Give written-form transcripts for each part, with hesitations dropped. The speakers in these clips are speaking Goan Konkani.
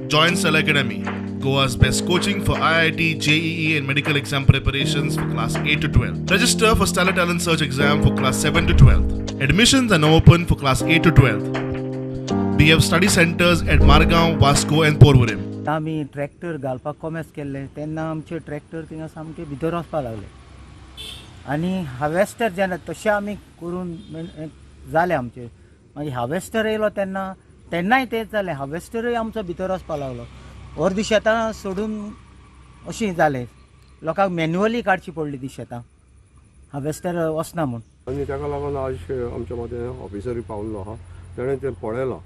Join Stellar Academy, Goa's best coaching for IIT, JEE, and medical exam preparations for class 8 to 12. Register for Stellar Talent Search exam for class 7 to 12. Admissions are now open for class 8 to 12. We have study centers at Margaon, Vasco, and Porvorim. आमी ट्रॅक्टर घालपाक कोमेस केल्लें तेन्ना आमचे ट्रॅक्टर थिंगा सामके भितर वचपाक लागले आनी हार्वेस्टर जेन्ना तशें आमी करून जालें आमचें. मागीर हार्वेस्टर येयलो तेन्ना, तेन्नाय तेंच जालें. हार्वेस्टरूय आमचो भितर वचपाक लागलो. अर्दी शेतां सोडून अशीं जालें, लोकांक मॅन्युअली काडची पडली ती शेतां, हार्वेस्टर वचना म्हूण. आनी ताका लागून आज आमच्या मदें ऑफिसरूय पावल्लो आहा. तेणें तें पळयलां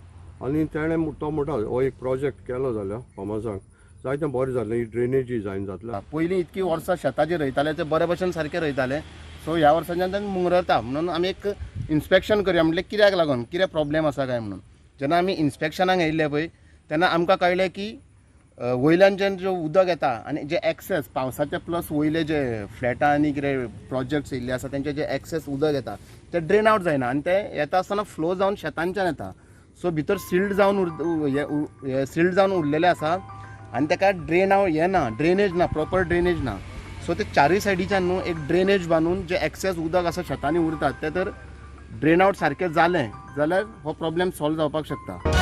आनी तेणें तो म्हणटा, हो एक प्रोजेक्ट केलो जाल्यार फार्मर्सांक जायतें बरें जातलें, ही ड्रेनेजूय जायन जातलें. पयलीं इतकी वर्सां शेतां जी रोयताले ते बरे भशेन सारकें रोयताले. सो ह्या वर्साच्यान तें मुंगरता म्हणून आमी एक इन्स्पेक्शन करया म्हणलें, कित्याक लागून, कितें प्रॉब्लेम आसा काय म्हणून. जेन्ना आमी इन्स्पेक्शनाक येयल्ले पळय तेन्ना आमकां कळ्ळें की वयल्यान जें जें उदक येता आनी जे एक्सेस पावसाचे प्लस वयले जे फ्लॅटां आनी कितें प्रोजेक्ट्स येयल्ले आसा तेंचे जे एक्सेस उदक येता ते ड्रेन आवट जायना आनी ते येता आसतना फ्लो जावन शेतांच्यान येता. सो भितर सिल्ड जावन हे सिल्ड जावन उरलेलें आसा आनी ताका ड्रेन आवट हें ना, ड्रेनेज ना, प्रॉपर ड्रेनेज ना. सो ते चारूय सायडीच्यान न्हू एक ड्रेनेज बांदून जे एक्सेस उदक आसा शेतांनी उरतात ते तर ड्रेन आवट सारकें जालें जाल्यार हो प्रॉब्लेम सॉल्व जावपाक शकता.